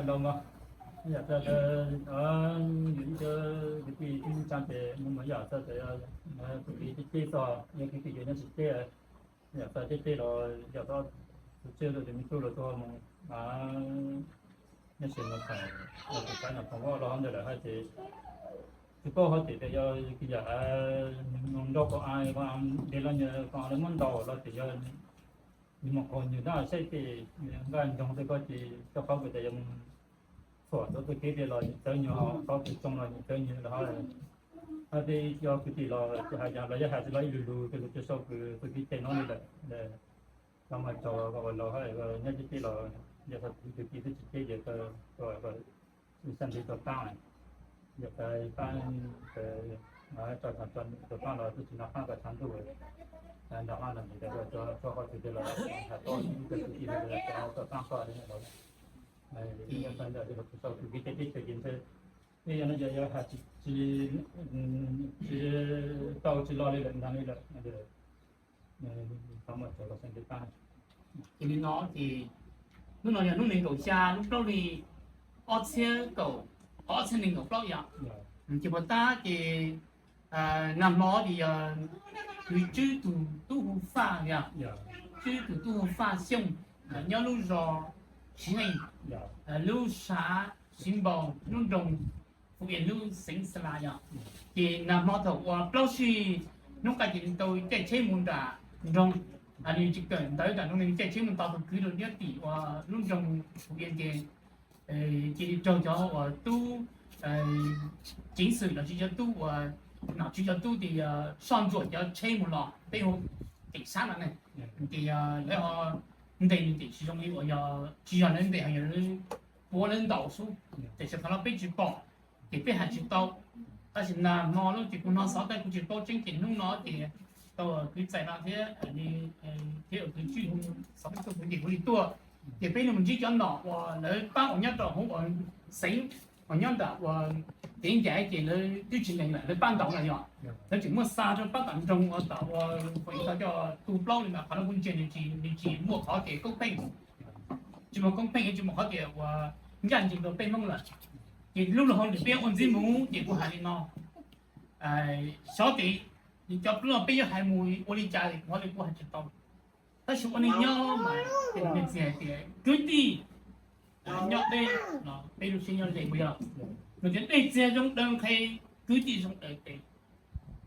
Yog txawm yus ib cov kwv tij tib tsaa ces mus yam txawm tus kwv tij teb txog yog kwv tij yus nyob tsis teb, yam txawm teb teb los yam txawm tus txiv tus me tub los tuaj mus nyob tsis mus tham los tus tsav nyom khoom vaj los hov ntawd lawm hab ces tsis paub hov tias tes yog yam nrog ko a ko a de los nyuag ko a muab ntaus los tes yog nws mus qaug nws dab saib tej nqaj nroog tej ko ces rau qhov kuv tias yog mus txhuam rau txoj kev tias los nws txawv nyuag, qhov kws tsoo los nws txawv nyuag los hab tej yog kwv tij los hais los yog hais tsis los ib lug lug tej lug tsis sau kws txoj kev cai no li lawm. Los mas tso ua laug hab nyob teb teb los yog thaum kwv tij twb tsis teb ces xav ntev rau taab, yog pab tso rau taab los twb tsis nov qaab koj tshav ntuj nrog qab los ntawd tso qhov twg tej los hais tau kwv tij rau taab koj li los yog tag ntawd los tsis sau kws kev cai teb chaws ces ntshe tej yog no yog yog hais tsis tau tsis lo li lawm ntag li lawm. Ces li no ces hnub no yog hnub nees nkaum xya lub plaub hli ob txhiab kaum, ob txhiab nees nkaum plaub yom. Ces puas tab ces nag hmo ces yog kwv Tswb tug tub hu Faj yom, Tswb tug tub hu Faj Xyooj nyob lub zos Siv Neej, lub sav Siv Npaus, lub nroog Fuv Ias, lub xeev Xa Las yom. Ces nag hmo thaum uas plaub sij hnub qaij ces nws tau caij tsheb mus nram nroog, nws tsis kawm ntawv nram nroog, nws caij tsheb mus tos tus kwv rau nyob tim uas lub nroog Fuv Ias ces cia li raug cov uas tub ceev xwm los sis cov tub uas nom tswv cov tub tias soj ntsuam cov tsheb mus los peb hu ceem sab no ne, ces lawv ho ntes nws ces tsis zoo li uas yog tsis yog lawv ntes ho yog lawv puav lawv ntaus xwb, tiam sis qhov no peb tsis pom ces peb hais tsis tau. Tab sis nag hmo lub ces kuv hnov xov tooj kuv tsis paub tseeb ces hnub no ces tau kwv txais no thiab thiab kwv Tswb hu xov tooj tuaj kuv ces kuv li tuaj. Ces peb li mus ntsib cov nom uas lawv pab uas nyob rau hauv uas xeev uas nyob nram uas kev ncaim ces lawv twb tsis lees lawm, lawv pab ntaus lawm yog lawv tseem muaj xa rau pab tom nroog uas tom uas tau coj tu plaub li mas qhov no kuv ntsia nws tsis muaj qhov tias koob pheej, tsis muaj koob pheej tsis muaj qhov tias uas ncaj ncees rau peb Hmoob lawm. Ces lub lus hauv lwm peb ua ntxiv mus ces kuv hais li no, xyov tes cov plaub peb yuav hais mus ua li cas kuv hais tsis tau. Tab sis ua neej nyob mas txiv hais tias kwv tij nyob deb, peb lub siab nyob ze mus yog, nws tias dej txiag zoo daws nqhes, kwv tij zoo daws tes.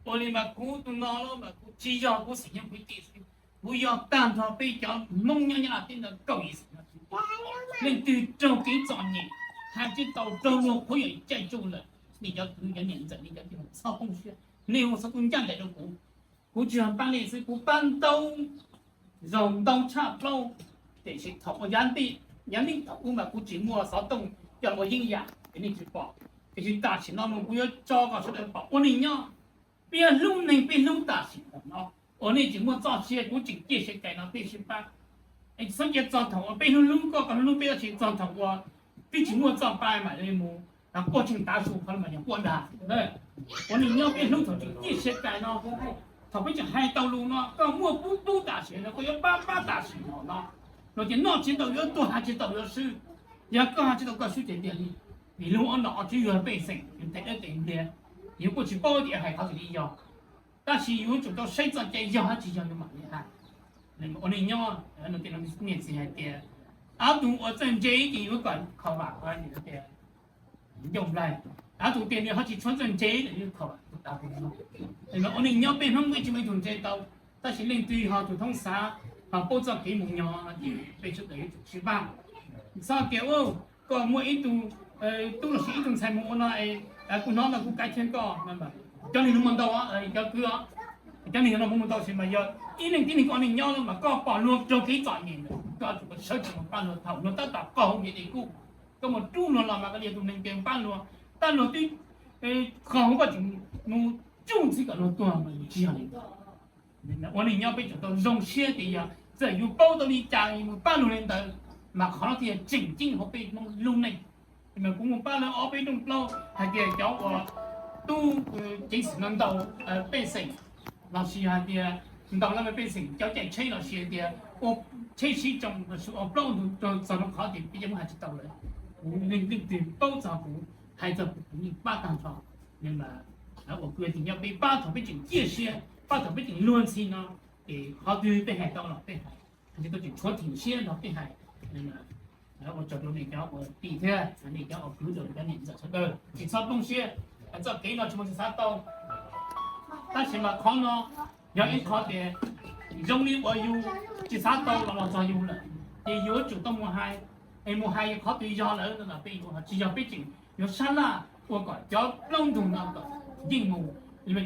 Ua li mas kuv tus no los mas kuv tsis yog kuv xeem Nyab kwv tij xwb, kuv yog tag nrho peb cov Hmoob nyob Nyab Laj teb ntawd kaum yim xeem no. Leej twg raug kev txom nyem, hais tsis tau, raug luag qhuav yam caij tsuj lawm, nej cov kwv cov niam ntxawm nej cov tij txhob poob siab, nej ua txhob tuaj ncaj nraim rau kuv. Kuv tsis yog pab nej xwb, kuv pab ntau zaus ntau tshaj plaub, tiam sis thaum ua yav nti, yav nti thaum ub mas kuv tsis muaj xov tooj coj ua yeeb yam es nej tsis pom, tiam sis tam sim no mus kuv yuav tso kom sawv daws pom ua neej nyob. Peb hlub neeg peb hlub tam sim no, ua nej tsis muaj txoj sia kuv tseem ciaj sia cai no peb sib pab. Es txhob cia txog thaum uas peb hlub hlub koj koj hlub hlub peb tab sis txog thaum uas twb tsis muaj txoj pa mam li mus quaj tseeg tav su qhov mas yog quaj dag. Ua neej nyob peb hlub thaum tseem ciaj sia cai no, thaum peb tseem hais tau lus no koj muaj pub pub tam sim no koj yuav pab pab tam sim no no, los ces noj tsis tau yuav tuag hais tsis tau yuav swb. Yog koj hais tsis tau koj swb ces tiag li, vim lub ob nom ob tswb yuav pej xeem tes dawb tes ntiag, yuav kuj tsis paub tias hais qhov twg li yog. Tab sis yuav tsum tau saib txoj cai yog hab tsis yog yuav mam li hais. Ua neej nyob, niam txiv hais tias, ob tug ua txawj ntse ces yuav kom kho vam tias ncauj nplaig, ob tug tias nws ho tsis tshua txawj ntse, ua neej nyob peb Hmoob peb tsis muaj ib tug ntse tau, tab sis leej twg ho tus thoob xav ho paub txoj kev mus nyob ces peb sawv daws yuav tsum sib pab. Txhob tias koj muaj ib tug tub los sis ib tug ntxhais mus ua no, kuv hnov no kuv kav tsij koj, cov neeg no mus ntau, cov kwv, cov neeg no mus ntau sis mas yog ib leeg tib neeg ua neej nyob mas koj pom luag raug kev txom nyem koj tsum sawv tsees mus pab luag thaum luag tab tom qaug hauv ntiaj teb kub, koj mus rub luag los mas koj li tus neeg pab luag, tab luag twb qaug hauv koj tseem mus rub ntxiv kom luag tuag mas tsis yog li ntawd. Ua neej nyob peb tsum tau zoo siab tias yog txawm yus paub tau li cas yus mus pab luag li ntawd, mas qhov no thiaj yog tseem ceeb hauv peb Hmoob lub neej. Mas kuv mus pab lawv ob peb rooj plaub hais tias cov uas tub ceev xwm no ntaus pej xeem, los sis hais tias ntaus lawv pej xeem cov caij tsheb los sis hais tias ua tsheb sib tsoo los sis ua plaub ntug txog rau qhov tias peb cov Hmoob hais tsis tau lawm. kuv leej twg paub txog kuv, hais txog kuv, kuv yeej pab tag nrho. Uas kuv tseem nyob peb pab thaum peb tseem ciaj sia, pab thaum peb tseem luag ntxhi no, ces qhov twg peb hais tau los peb hais, tsis tau tseem tshuav theem siab nrog peb hais. Ua tsaug rau nej cov uas tij thiab nej cov uas kwv rau cov niam ntxawm sawv daws, tsis txhob poob siab. Txoj kev no tsis muaj tsis xav tau, tab sis mas qhov no yog ib qho tias zoo li uas yus tsis xav tau los los txog yus lawm, ces yuav tsum tau mus hais. Es mus hais qhov twg yog lawm no los peb yuav, tsis yog peb tseem yuav sab laj ua kom cov plaub ntug no kom yeej mus.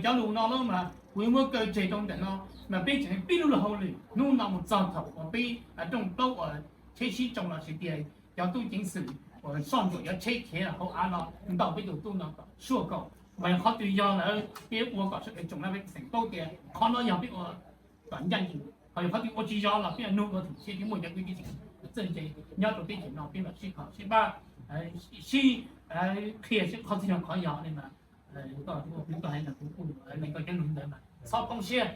Cov lus no los mas kuv yuav muab kaw tseg rau ntawm no, mas peb tseem pib lub luag hauj lwm hnub no mus txog thaum uas peb rooj plaub uas tsheb sib tsoo los sis tias cov tub ceev xwm uas soj ntsuam cov tsheb khiav hauv av no ntaus peb tus tub no kom suaj kaum. Mas yog qhov twg yog lawm peb ua kom sawv daws tsoom na peb xeem paub tias qhov no yog peb ua kom ncaj ncees, ho yog qhov twg ua tsis yog los peb nug ua thwm seb peb muaj cov kwv tij txawj ntse nyob rau peb tsev no peb mam sib kho sib pab, sib qhia seb qhov twg yog qhov yog li mas. Kuv hais no kuv kuj lees koj cov lus ntawd mas txhob poob siab.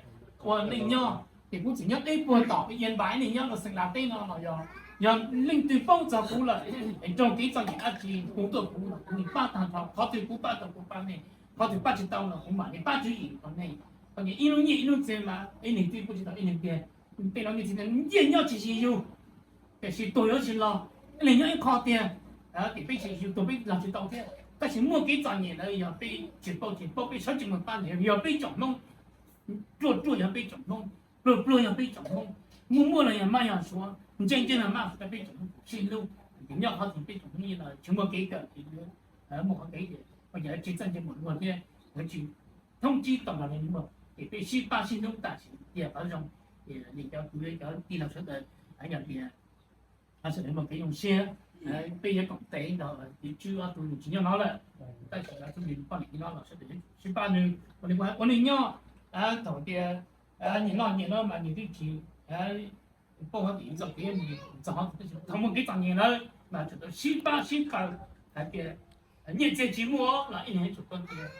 Ua neej nyob ces kuv tseem nyob deb puag tom peb Iab Npab, neej nyob rau Xeem Las teb no los yog, yog leej twg paub txog kuv lawm es raug kev txom nyem dab tsi hu tuaj kuv los kuv yeej pab tag nrho. Qhov twg kuv pab tau kuv pab nej, qhov twg pab tsis tau los kuv mam li pab tswv yim rau nej. Koj ib lub nyiaj ib lub txiaj mas ib leeg twb pab tsis tau ib leeg tiag. Tej no nyiaj txiaj nyiaj nyob tsis yog yus, tiam sis tuag yuav tsis los, ib leeg nyob ib qho tiag. Ces peb tsis yus tuag peb los tsis tau thiab, tab sis muaj kev txom nyem lawm yog peb tsis paub tsis paub, peb sawv tsis mus pab, yog peb tsoom Hmoob, ruaj ruaj yog peb tsoom Hmoob, pluag pluag yog peb tsoom Hmoob, muaj muaj los yog maj yog suav, ntse ntse los maj suav, peb tsoom Hmoob sib hlub. Ces nyob qhov twg peb tsoom Hmoob yeej los tsis muaj kev kawm, muaj qhov kev ces tsis txawj ntse mus luag thiab, lawv tsis thoob tsib tau los li muaj, ces peb sib pab sib hlub tam sim tias qhov zoo. Ces nej cov kwv cov tij laug sawv daws, yog tias sawv daws muaj kev zoo siab, peb yuav koom tes nrog tus tswv ob tug nws tsis nyob no lawm, tab sis lawv tub nws poj niam no los sawv daws sib pab nws, ua li ua neej nyob. Thaum tias nyias noj nyias no mas nyias twb tsis paub hov tias txoj kev mus txog hov, tab sis thaum muaj kev txom nyem lawm mas tsum tau sib pab sib qawm. Hais tias nyiaj txiag tsis muaj los ib leeg tsum tau tias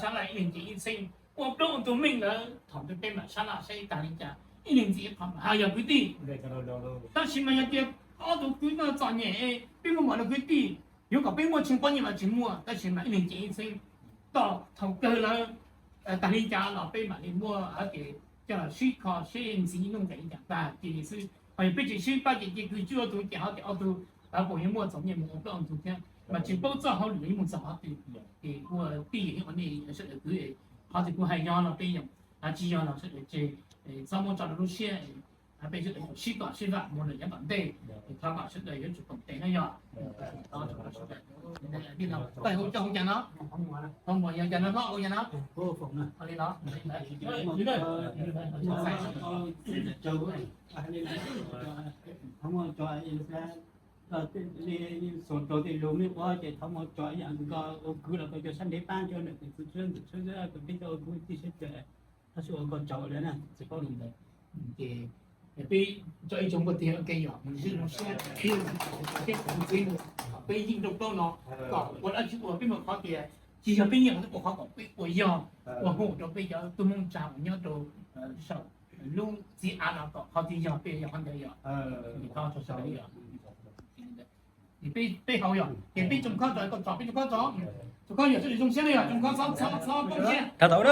sab laj ib leeg ces ib txheej ua plaub ua ntug meej lawm, thaum twg peb mam sab laj saib tag li cas ib leeg ntxiv ib qho mas haj yog kwv tij. Tab sis mas yog tias ob tug kwv no txom nyem, peb muaj npaum no kwv tij, yuav kom peb muaj tsis pob nyiaj los tsis muaj, tab sis mas ib leeg ces ib txheej, tom thaum kawg lawm tag li cas los peb mam li muaj hais tias coj los sib kho sib ntxiv nuj nqis li cas tag ces xwb. Ho yog peb tsis sib pab ces cia kwv tij ob tug ces hov tias ob tug puas yuav muaj txog nyiaj mus ua plaub ua ntug thiab, mas tsis paub txoj hauj lwm yuav mus txog qhov twg. Ces ua tij ua nej sawv daws kwv, qhov twg kuv hais yog los peb yeem, tsis yog los sawv daws tseg, txhob muab tso rau lub siab. Peb sawv daws sib tom sib vam mus lawm yav tom ntej, thov kom sawv daws yuav tsum koom tes no yog. Tij laug, koj hu coj hu cas no? Hu mus yog cas no hlob hu cas no? Li no. Xaus rau tej lus nej ua ces thov mus tso ib yam nkaus, ua kwv los koj cov sab ntev pab cov ntawm tus txwv ntxwv tus peb cov ua kwv tij sab cawm, tab sis ua koj tsaug lawm na tsis paub li ntawd. Ces peb tso ib tsoom npua tiag ua ke yog mus zij mus siab, peb mus txwv mus, peb yeej rau plaub no, kom ua dab tsi ua peb muaj qhov tias tsis yog peb nyiaj los ua qhov kom peb ua yog, ua hauj lwm rau peb cov tub Hmoob tsa uas nyob rau saum lub txiv av no kom qhov twg yog peb yog qhov ntawd yog. Peb hauv yog ces peb tsoom khob tso, tsoom khob tso, tsoom khob yog sawv daws zoo siab na yog tsoom khob txhob txhob txhob poob siab. Txhob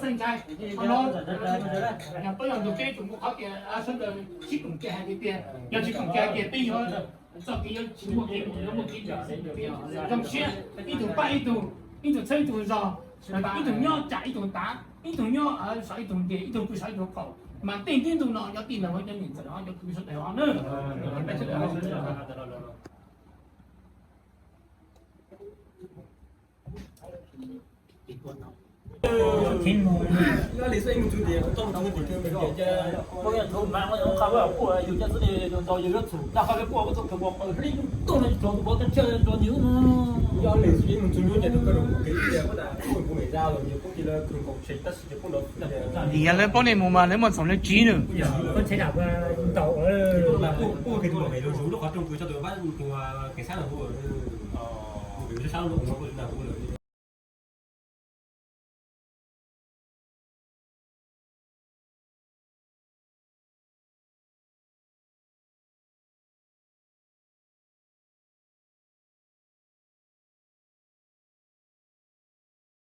txhob ntshai. Qhov no yog peb yog tus peb tsoom npua qhov tias sawv daws sib koom kiag hais tias, yog tsis koom kiag hais tias peb yuav txoj kev yuav tsis muaj kev mus, yuav muaj kev ntshav. Zoo siab ib tug pab ib tug, ib tug txhawb ib tug zog, ib tug nyob tsam ib tug tav, ib tug nyob saum ib tug ntiag, ib tug pw saum ib tug qaum, mas tej tib ntu no cov tij laug cov niam ntxawm cov kwv sawv daws os na. Vim yog lawv paub nej mus mas lawv muaj txhaum lawv tsiv nws.